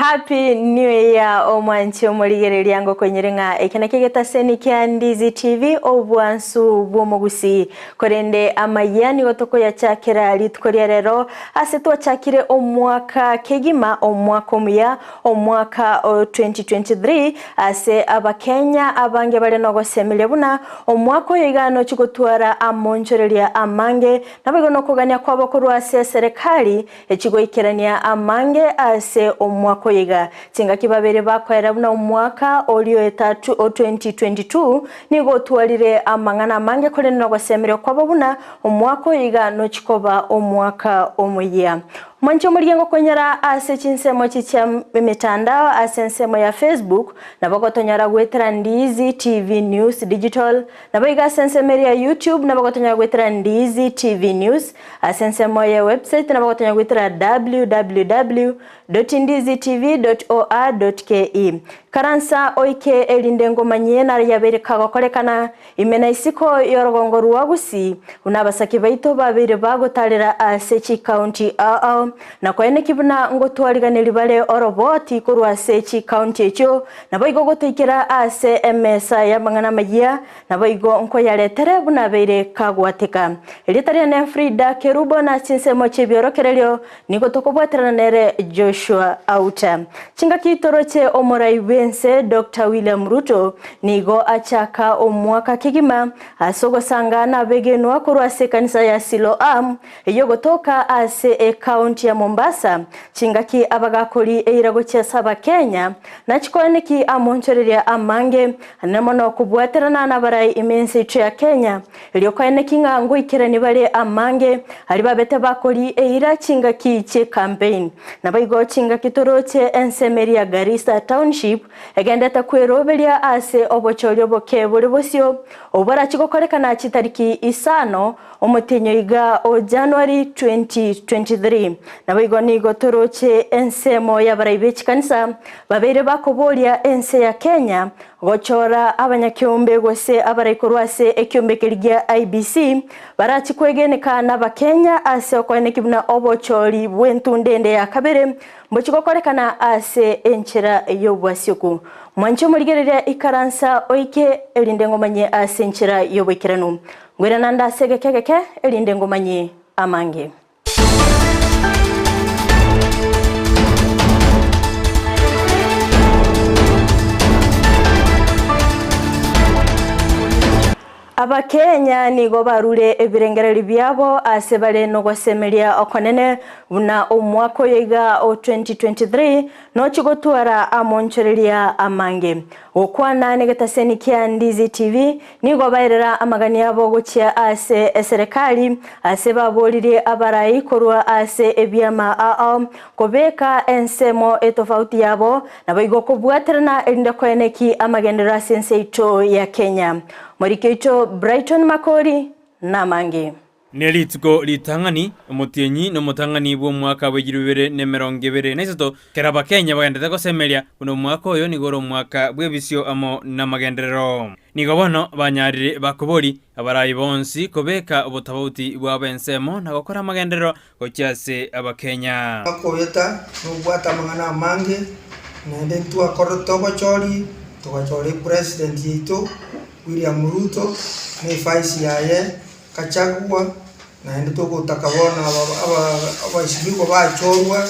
Happy New Year omwanchi omorigereria ngokoinyore ng'a eke nakio egetaseni kia Ndizi TV obwansu bw'omogusii korende amayia nigo tokoyachakera rituko ria rero ase twachakire omwaka kegima omwaka omuya omwaka o 2023 ase abakenya abange bare nogosemeria buna omwaka oyo iga nochi gotwara amonchoreria amange naboigo nokogania kwabo korwa ase eserekari Echigoikerania amange ase omwaka oyo iga. Chingaki babere bakoera buna omwaka oria oetatu o 2022 nigo otwarire amang'ana amange korende nogosemeria kwabo buna omwaka oyo iga nochi koba omwaka omoyia. Mwanche omorigie ngokonyora ase chinsemo echi chia emetandao ase ensemo ya Facebook nabo gotonyora goetera Ndizi TV News Digital Naboigo ase ensemo eria ya YouTube nabo gotonyora goetera Ndizi TV News, ase ensemo ye website nabo gotonyora goetera www.ndizitv.or.ke. Karansa oike erinde ngomanyie naro yabeire kagokorekana ime na isiko y'orogongo rwa Gusii buna abasake baito babeire bagotarera ase chikaunti ao ao na koeneki buna ngotwariganeria bare oroboti korwa ase chikaunti echio Naboigo gotoikera ase emesa y'amang'ana amayia, naboigo nkoyaretere buna abeire kagwateka. Erieta riane Frida Kerubo na chinsemo chi'ebiorokererio nigo tokobwaterana nere Joshua Auta. Chingaki toroche omorai bw'ense Doctor William Ruto nigo achaka omwaka kegima ase ogosanga nabegenwa korwa ase ekanisa ya Siloam Eyogotoka ase ecounty ya Mombasa, chingaki abagakori eira gochia ase abakenya, na chikoeneki amonchoreria amange, anene mono kobwaterana nabarai ime ense yaito ya Kenya, erio koeneki ng'a ngoikerani bare amange aria babete bakori eira chingaki chie campaign. Naboigo chingaki toroche ensemo eria ya Garissa Township egendete kweroberia ase obochori oboke bore bosio, oborachi gokorekana chitariki isano Omotienyi oiga o January 2023. Naboigo nigo toroche ensemo y'abarai be chikanisa babeire bakoboria ense ya Kenya gochora abanyakeombe gose abarai korwa ase ekiombe keria gia IEBC barachi kwegeneka n'abakenya ase okoeneki buna obochori bw'entunda ende ya kabere mbochi gokorekana ase enchera y'obwasioku. Mwanche omorigereria ikaransa oike erinde ngomanye ase enchera y'oboikeranu. Ngwere naende ase egeka egeke, erinde ngomanyie amange. Abakenya nigo barure ebirengererio biabo ase bare nogosemeria okonene buna omwaka oyo iga o 2023 nochi gotwara amonchoreria amange. Gokwana negetaseni kia Ndizi TV, Nigo baerera amagani abo gochia ase eserekari, ase baboririe abarai korwa ase ebiama ao kobeka ensemo etofauti yabo, naboigo kobwaterana erinde koeneki amagenderero ase ense yaito ya Kenya. Moriki oito Brighton Makori namange. Ne rituko ritang'ani, omotienyi nomotang'ani bw'omwaka bw'echiru bibere na emerongo ebere na isato, kera Abakenya bagenderete gosemeria buna omwaka oyo nigo ore omwaka bw'ebisio amo namagenderero. Nigo bono banyarire bakobori abarai bonsi kobeka obotabauti bwabo ensemo na gokora amagenderero gochia ase Abakenya. Omwaka nobwate amang'ana amange, naende ntwakorete obochori, togachora epresident yaito William Ruto na evice yaye Gachagua, naende togotaka bono abaesimigwa bachorwa,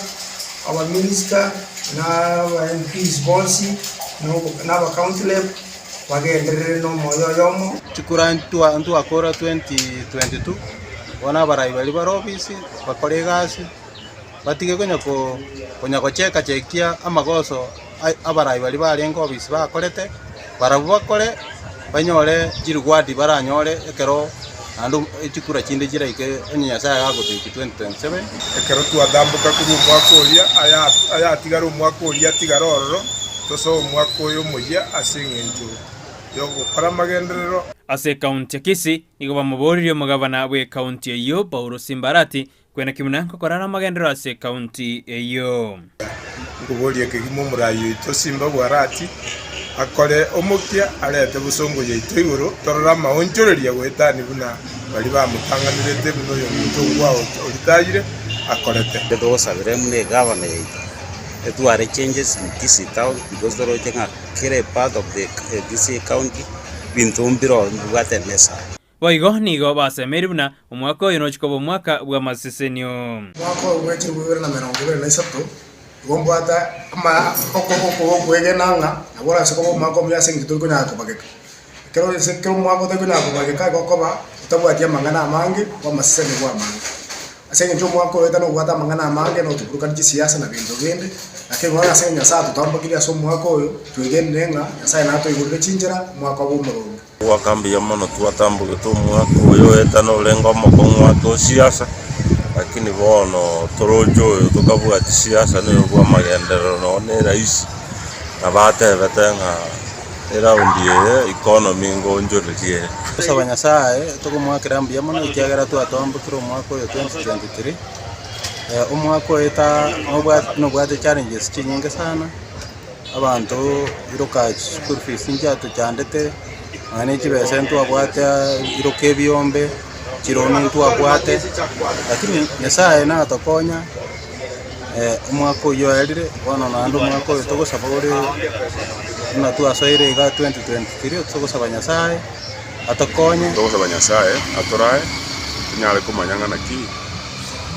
abaminista, na aba MPs bonsi, na aba county rep, bagenderere na omoyo oyomo. Chikura ntwakora 2022, bono abarai baria bare ofisi bakore egasi, batige konya konya gocheka chekia amagoso abarai baria barenge ofisi bakorete, barabwo bakore banyore chireward baranyore ekero naende chikura chinde chiraike onye Nyasaye agotoikia 2027. Ekero twatamboka korwa omwaka oria, ayatigare omwaka oria atigare ororo, tosoe omwaka oyo omoyia ase engencho y'ogokora amagenderero. Ase ekaunti ya Kisii nigo bamoboririe omogabana bw'ekaunti eyio Paulo Simbarati Kweneki buna ngokorara amagenderero ase ekaunti eyio. Nkoboria kegima omorai oito Simba Bwarati akore omokia arete bosongo yaito igoro torore amaonchoreria goetania buna baria bamotang'anerete buna oyominto Ongwae oritayire akorete. Togosabera buna egavana yaito. Etware changes in Kisii town because toroche ng'a kera epart of the Kisii county ebinto mbiroo mbibwate emesa. Boigo nigo basemeirie buna omwaka oyo nochia koba omwaka bw'amasesenio. Omwaka oyo bwe chilifu ibere na emerongo ebere na isato, igo mbwate ama oko oko okwegena ng'a nabo orase koba omwaka omuya ase eng'encho tori konyara kobageka. Ekero ase ekero omwaka otari konyara kobageka igo okoba otabwati amang'ana amange bw'amasesenigwa amange. Ase eng'encho omwaka oyo nobwate amang'ana amange na otoburukani chisiasa na binto binde, lakini bono ase Nyasaye atotambokire ase omwaka oyo, twegenire ng'a Nyasaye natoigorere chinchera omwaka obe omoronge. Goaka mbuya mono twatambogete omwaka oyo oetana orenge omokong'u ake o siasa, lakini bono toroche oyo tokabwati siasa noyo bwa amagenderero nonye na erahisi, nabo atebete ng'a eraundi eye economy ngonchoreria ere. Gosaba Nyasaye, tokomoakera mbuya mono ekiagera twatambokire omwaka oyo 2023, omwaka oyo ta nobwate nobwate challenges chinyinge sana, abanto iroka chischool fees nchiatochandete, nonya na chibesa ntwabwate iroka ebiombe, chiloan ntwabwate, lakini Nyasaye natokonya omwaka oyio oerire, bono naende omwaka oyo togosaba ore buna twasoire iga 2023 togosaba Nyasaye atokonye. Togosaba Nyasaye atorae, tonyare komanya ng'a naki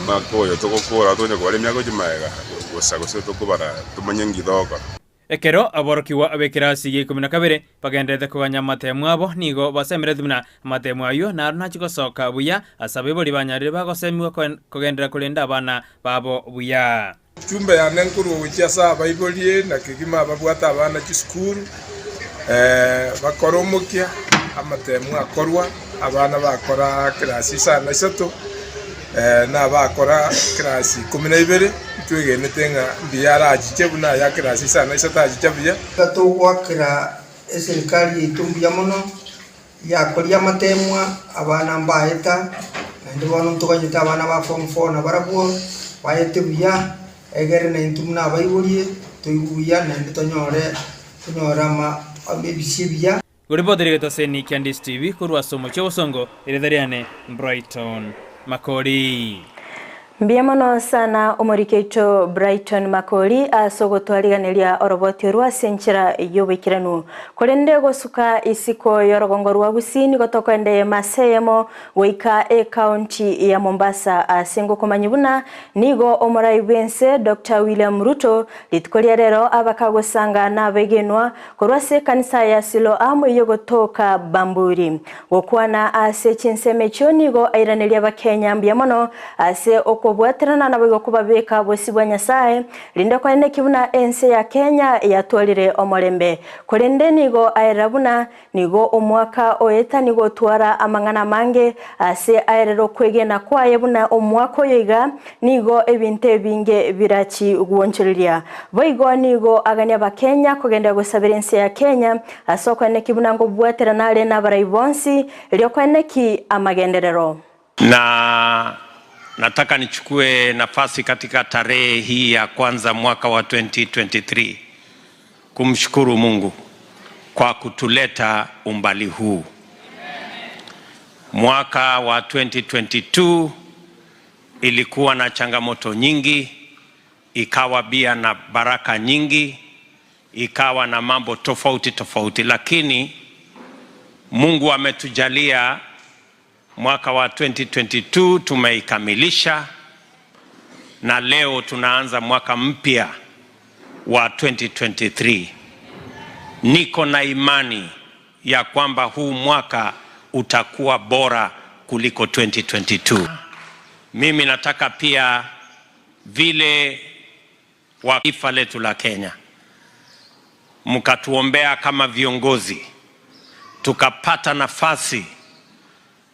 omwaka oyo togokora tonya kobara emiaka gochia magega gosa gose tokobara tomanye nki togokora. Ekero aborokigwa b'ekerasi gia ikomi na kabere bagendererete koganya amatemo abo, nigo basemeretie buna amatemo ayio naro nachie gosoka buya ase abaibori banyarire bagosemigwa kogenderera korenda abana babo buya. Chumba yane nkorwa gochia ase abaibori na kegima ababwate abana chisukuru, bakore omokia, amatemo akorwa, abana bakora class isano na isato, na abakora class ikomi na ibere, ntwegenete ng'a mbuya arachiche buna aya class isano na isato achicha buya. Iga togoakera eserikari yaito mbuya mono, yakoria amatemwa, abana mbaeta, naende bono ntoganyete abana ba form four nabarabwo baete buya, egere naintwe buna abaiborie toigwe buya naende tonyore tonyore ama ebisio ebiya. Goripoti Getoseni kia Ndisi TV korwa ase omochie obosongo, erieta riane Brighton Makori. Mbuya mono sana omoriki oito Brighton Makori ase ogotwariganeria oroboti orwo ase enchera y'oboikeranu. Korende gosuka isiko y'orogongo rwa Gusii nigo tokoenda eyemo ase eyemo goika ecounty ya Mombasa ase ngokomanyia buna nigo omorai bw'ense Doctor William Ruto rituko ria rero abakagosanga nabegenwa Korwa ase ekanisa ya Siloamu ey'ogotoka Bamburi. Gokwana ase chinsemo echio nigo airaneria Abakenya mbuya mono ase okobwaterana naboigo kobabeka bosio bwa Nyasae, rinde koeneki buna ense ya Kenya yatwarire omorembe. Korende nigo aerera buna nigo omwaka oeta nigo otwara amang'ana amange ase aerere okwegena kwaye buna omwaka oyo iga Nigo ebinto ebinge birachi gwonchoreria. Boigo nigo agania Abakenya kogenderera gosabera ense ya Kenya ase okoeneki buna ngobwaterana are nabarai bonsi erio koeneki amagenderero. Na nataka nichukue nafasi katika tarehe hii ya kwanza mwaka wa 2023 kumshukuru Mungu kwa kutuleta umbali huu. Mwaka wa 2022 ilikuwa na changamoto nyingi, ikawa pia na baraka nyingi, ikawa na mambo tofauti tofauti, lakini Mungu ametujalia mwaka wa 2022 tumeikamilisha, na leo tunaanza mwaka mpya wa 2023. Niko na imani ya kwamba huu mwaka utakuwa bora kuliko 2022. Mimi nataka pia vile wa taifa letu la Kenya mkatuombea kama viongozi tukapata nafasi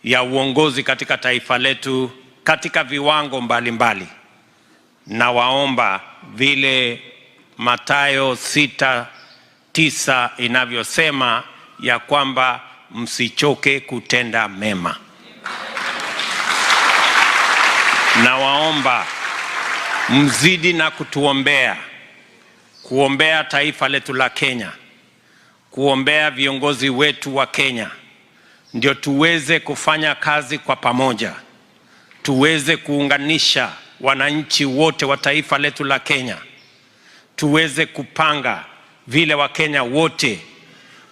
ya uongozi katika taifa letu katika viwango mbalimbali. Nawaomba vile Mathayo 6:9 inavyosema ya kwamba msichoke kutenda mema. Nawaomba mzidi na kutuombea, kuombea taifa letu la Kenya, kuombea viongozi wetu wa Kenya, ndio tuweze kufanya kazi kwa pamoja, tuweze kuunganisha wananchi wote wa taifa letu la Kenya, tuweze kupanga vile Wakenya wote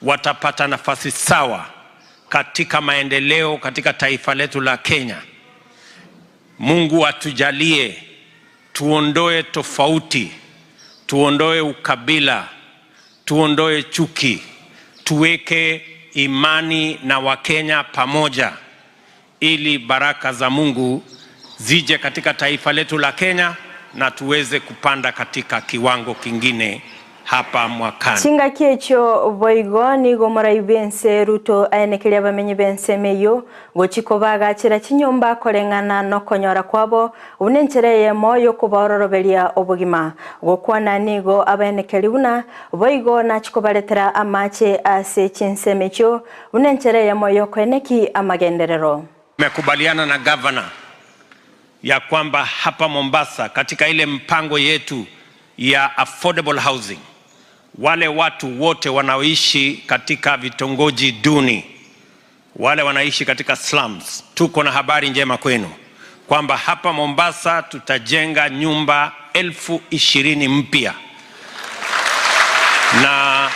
watapata nafasi sawa katika maendeleo katika taifa letu la Kenya. Mungu atujalie tuondoe tofauti, tuondoe ukabila, tuondoe chuki, tuweke imani na Wakenya pamoja ili baraka za Mungu zije katika taifa letu la Kenya na tuweze kupanda katika kiwango kingine hapa mwakani. Chingaki ekyo boigo nigo morai b'ense Ruto aenekeria abamenyi b'ense emeyo gochiko bagachera chinyomba koreng'ana nokonyora kwabo buna enchera eyemo yokobaororoberia obogima gokwana nigo abaenekeri buna boigo nachikobaretera amache ase chinsemo echio buna enchera eyemo yokoeneki amagenderero. Tumekubaliana na gavana ya kwamba hapa Mombasa katika ile mpango yetu ya affordable housing, wale watu wote wanaoishi katika vitongoji duni, wale wanaishi katika slums, tuko na habari njema kwenu kwamba hapa Mombasa tutajenga nyumba 20,000 mpya na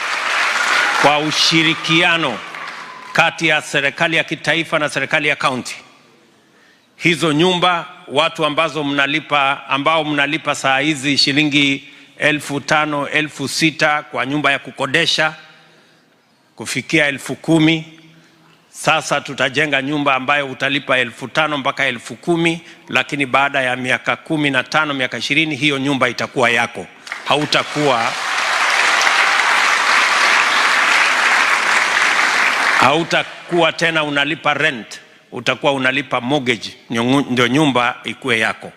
kwa ushirikiano kati ya serikali ya kitaifa na serikali ya kaunti. Hizo nyumba watu ambazo mnalipa ambao mnalipa saa hizi shilingi 5,000, 6,000 kwa nyumba ya kukodesha kufikia 10,000. Sasa tutajenga nyumba ambayo utalipa 5,000 mpaka 10,000, lakini baada ya miaka 15, miaka 20 hiyo nyumba itakuwa yako, hautakuwa tena unalipa rent, utakuwa unalipa mortgage, ndio nyumba ikuwe yako.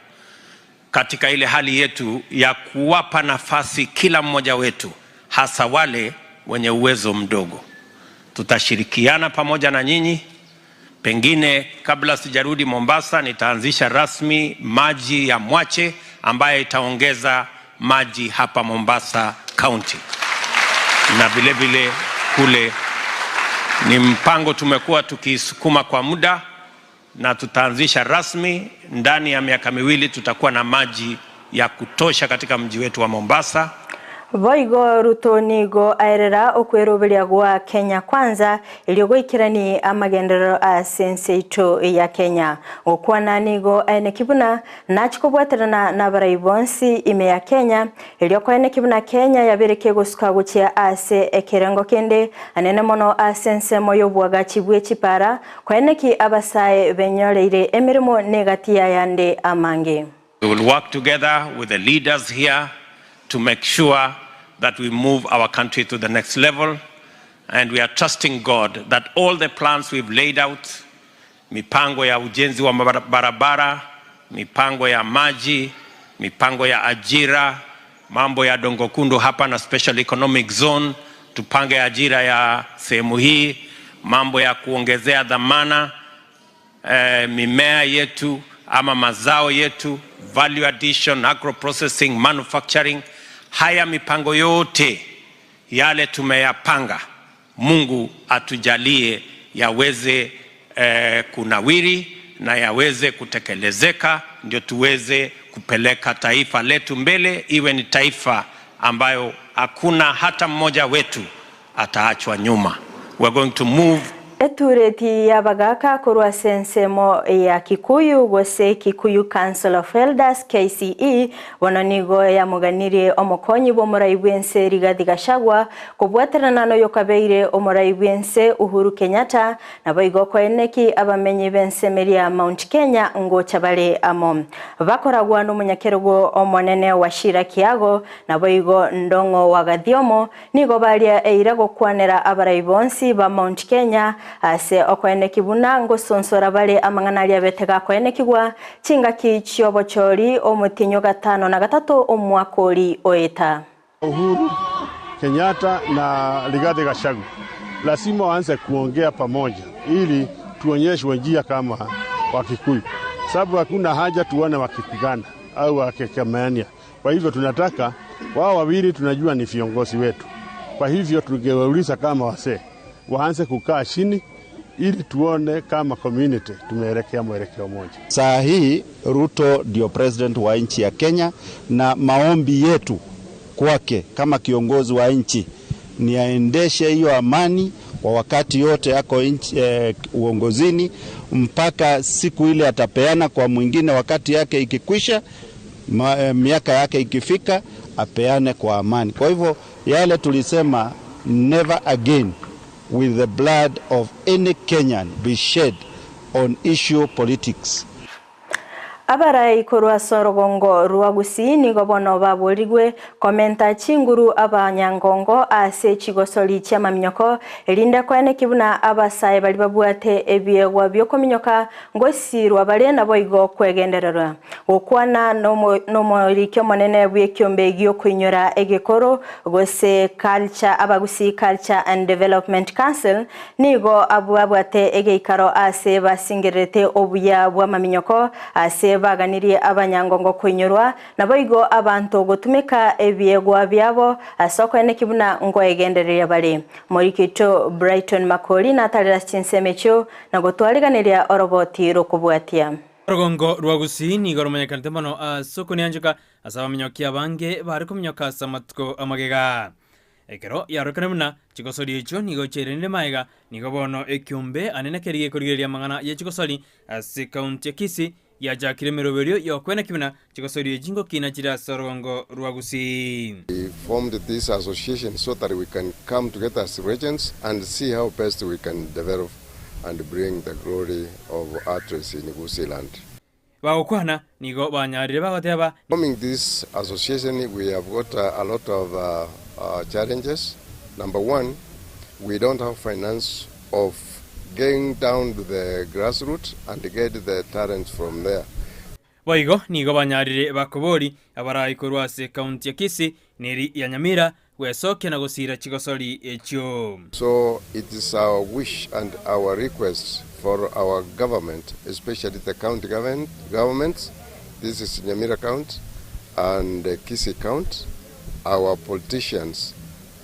Katika ile hali yetu ya kuwapa nafasi kila mmoja wetu, hasa wale wenye uwezo mdogo, tutashirikiana pamoja na nyinyi. Pengine kabla sijarudi Mombasa, nitaanzisha rasmi maji ya Mwache ambayo itaongeza maji hapa Mombasa County na vile vile kule. Ni mpango tumekuwa tukisukuma kwa muda na tutaanzisha rasmi ndani ya miaka miwili, tutakuwa na maji ya kutosha katika mji wetu wa Mombasa. Boigo Ruto nigo aerera okweroberia gwa Kenya Kwanza erio goikerani amagenderero ase ense ito ya Kenya gokwana nigo aeneki buna nachikobwaterana na abarai bonsi ime ya Kenya erio koeneki buna Kenya yabereke gosuka gochia ase ekerengo kende anene mono ase ensemo y'obwagachi bwe chipara koeneki abasae benyoreire emirimo negati yayande amange. We will work together with the leaders here to make sure that we move our country to the next level. And we are trusting God that all the plans we've laid out, mipango ya ujenzi wa barabara, mipango ya maji, mipango ya ajira, mambo ya Dongo Kundu hapa na special economic zone, tupange ajira ya sehemu hii, mambo ya kuongezea dhamana mimea yetu ama mazao yetu, value addition, agro processing, manufacturing. Haya mipango yote yale tumeyapanga, Mungu atujalie yaweze kunawiri na yaweze kutekelezeka, ndio tuweze kupeleka taifa letu mbele, iwe ni taifa ambayo hakuna hata mmoja wetu ataachwa nyuma. We are going to move Etureti ya bagaka korwa sensemo ya Kikuyu gose Kikuyu Council of Elders KCE bono nigo yamuganirie omokonyi bw'omorai bw'ense Rigathi Gachagua kobwaterana noyo kabeire omorai bw'ense Uhuru Kenyatta nabo igo koeneki abamenyi b'ense ya Mount Kenya ngocha bare amo bakoragwa n'omonyakerogo omonene wa Shira Kiago nabo igo ndong'o wa Gathiomo nigo baria eira gokwanera abarai bonsi ba Mount Kenya ase okoeneki buna ngosonsora bare amang'ana aria betega koenekigwa chingaki chiobochori omotinyo gatano na gatato omwaka ori oeta. Uhuru Kenyatta na Rigathi Gachagua lazima waanze kuongea pamoja ili tuonyeshwe njia kama Wakikuyu, sababu hakuna haja tuone wakipigana au wakikemeania. Kwa hivyo tunataka wao wawili, tunajua ni viongozi wetu. Kwa hivyo tungewauliza kama wasee waanze kukaa chini ili tuone kama community tumeelekea mwelekeo moja. Saa hii Ruto ndio president wa nchi ya Kenya, na maombi yetu kwake kama kiongozi wa nchi ni aendeshe hiyo amani kwa wakati yote ako nchi, eh, uongozini mpaka siku ile atapeana kwa mwingine, wakati yake ikikwisha, ma, eh, miaka yake ikifika apeane kwa amani. Kwa hivyo yale tulisema never again will the blood of any Kenyan be shed on issue politics. Abarai korwa ase orogongo rwa Gusii nigo bono baborigwe komenta chinguru abanyangongo ase chigosori chi'amaminyoko, erinde koeneki buna abasae baria babwate ebiegwa bi'okominyoka ngosirwa bare naboigo kwegendererwa. Gokwana nomoriki omonene bw'ekiombe gi'okoinyora egekoro gose Culture Abagusii Culture and Development Council nigo abwo babwate egeikaro ase basingererete obuya bw'amaminyoko ase baganirie abanyangongo koinyorwa, naboigo abanto gotumeka ebiegwa biabo ase okoeneki buna nkoegendereria bare. Omoriki oito Brighton Makori natarera ase chinsemo echio na gotwariganeria oroboti rokobwatia. Orogongo rwa Gusii nigo romanyekanete mono ase okonianchoka ase abaminyoki abange bare kominyoka ase amatuko amagega. Ekero yarorekane buna chigosori echio nigo chiairanire magega, nigo bono ekiombe anene keria gekorigereria amang'ana ye chigosori ase ekaunti ya Kisii giachakire emeroberio y'okweneki buna chigosori echi ngokina chire ase orogongo rwa Gusii. We formed this association so that we can come together as regents and see how best we can develop and bring the glory of athletes in Gusii land. Bagokwana nigo banyarire bagoteba. Forming this association we have got a lot of challenges, number one we don't have finance of going down to the grass root and get the talents from there. Boigo nigo banyarire bakobori abarai korwa ase ekaunti ya Kisii na eri ya Nyamira gwesokia na gosiira chigosori echio. So it is our wish and our request for our government especially the county governments, this is Nyamira county and Kisii county, our politicians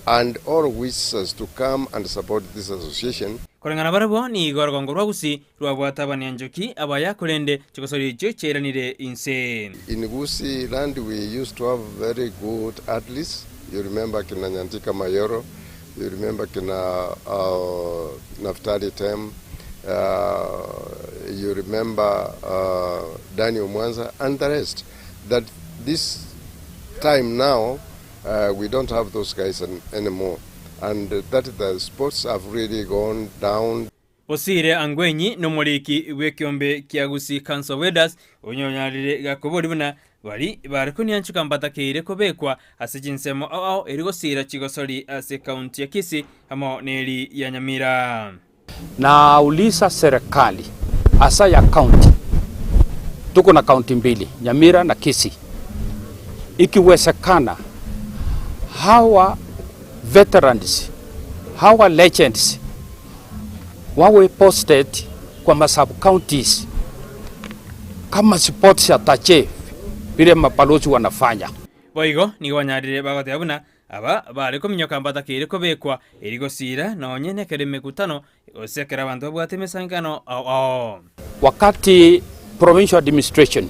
and all wishes to come and support this association. Koreng'ana barabwo nigo orogongo rwa Gusii rwabwate abanyanchoki abaya korende chigosori echio chiairanire inse. In Gusii land we used to have very good athletes, you remember kina Nyantika Mayoro, you remember kina Naftali Tem, you remember Daniel Mwanza and the rest. That this time now we don't have those guys anymore and that the sports have really gone down. Osire Angwenyi nomoriki bw'ekiombe kia Gusii Council of Elders onyonyarire gakobori buna bari bare konianchuka mbatakeire kobekwa ase chinsemo ao ao eri gosira chigosori ase ekaunti ya Kisii amo neri ya Nyamira. Nauliza serikali hasa ya county, tuko na kaunti mbili Nyamira na Kisii, ikiwezekana hawa veterans hawa legends wawe posted kwa ma sub counties kama sports attache vile mabalozi wanafanya. Boigo nigo banyarire bagoteba buna Aba bare kominyoka mbatakeire kobekwa eri gosiira nonye nekero emekutano, gose ekero abanto babwate emesankano ao ao. Wakati provincial administration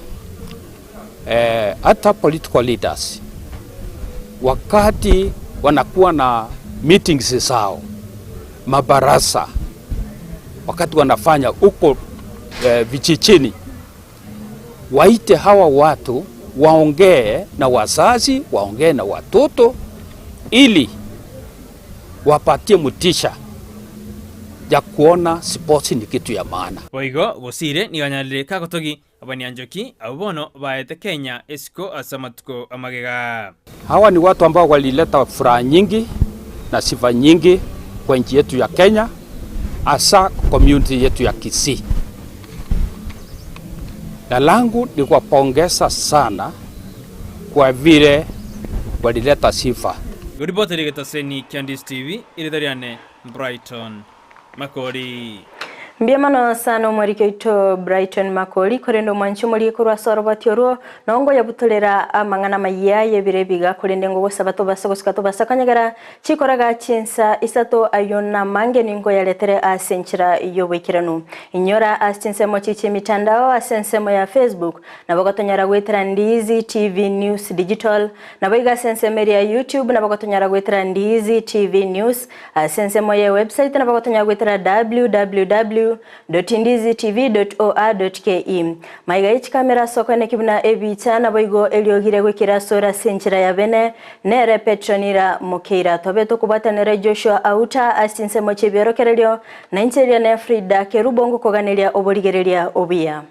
eh, hata political leaders wakati wanakuwa na meetings zao mabarasa, wakati wanafanya huko eh, vijijini, waite hawa watu waongee na wazazi, waongee na watoto ili wapatie motisha ya kuona sports ni kitu ya maana. Boigo Bosire nigo anyarire kagotogi abanyanchoki abwo bono baete Kenya esiko ase amatuko amagega. Hawa ni watu ambao walileta furaha nyingi na sifa nyingi kwa nchi yetu ya Kenya, hasa community yetu ya Kisii. Na langu ni kuwapongeza sana kwa vile walileta sifa. Goripoti rigetoseni kia Ndisi TV, erieta riane Brighton Makori. Mbuya mono sana omwariki oito Brighton Makori, korende omwanchi omorie korwa ase oroboti orwo, nongo yabutorera amang'ana amayia y'ebiro ebiga, korende ngogosaba tobase gosuka tobase konyegera chikoraga chinsa isato ayio namange ninkoyaretere ase enchera y'oboikeranu. Inyora ase chinsemo chi chi'emitandao ase ensemo ya Facebook, nabo gotonyora goetera Ndiizi TV News Digital, Naboigo ase ensemo eria ya YouTube nabo gotonyara goetera Ndiizi TV News, ase ensemo ye website nabo gotonyara goetera www.ndizitv.or.ke. Maiga ye chikamera ase okoeneki buna ebicha naboigo eriogire goikera asore ase enchera ya bene nere Petronira Mokeira. Tobe tokobwatanera Joshua Auta ase chinsemo chi'ebiorokererio, na inche eria ne Frida Kerubo ngokoganeria oborigereria obuya.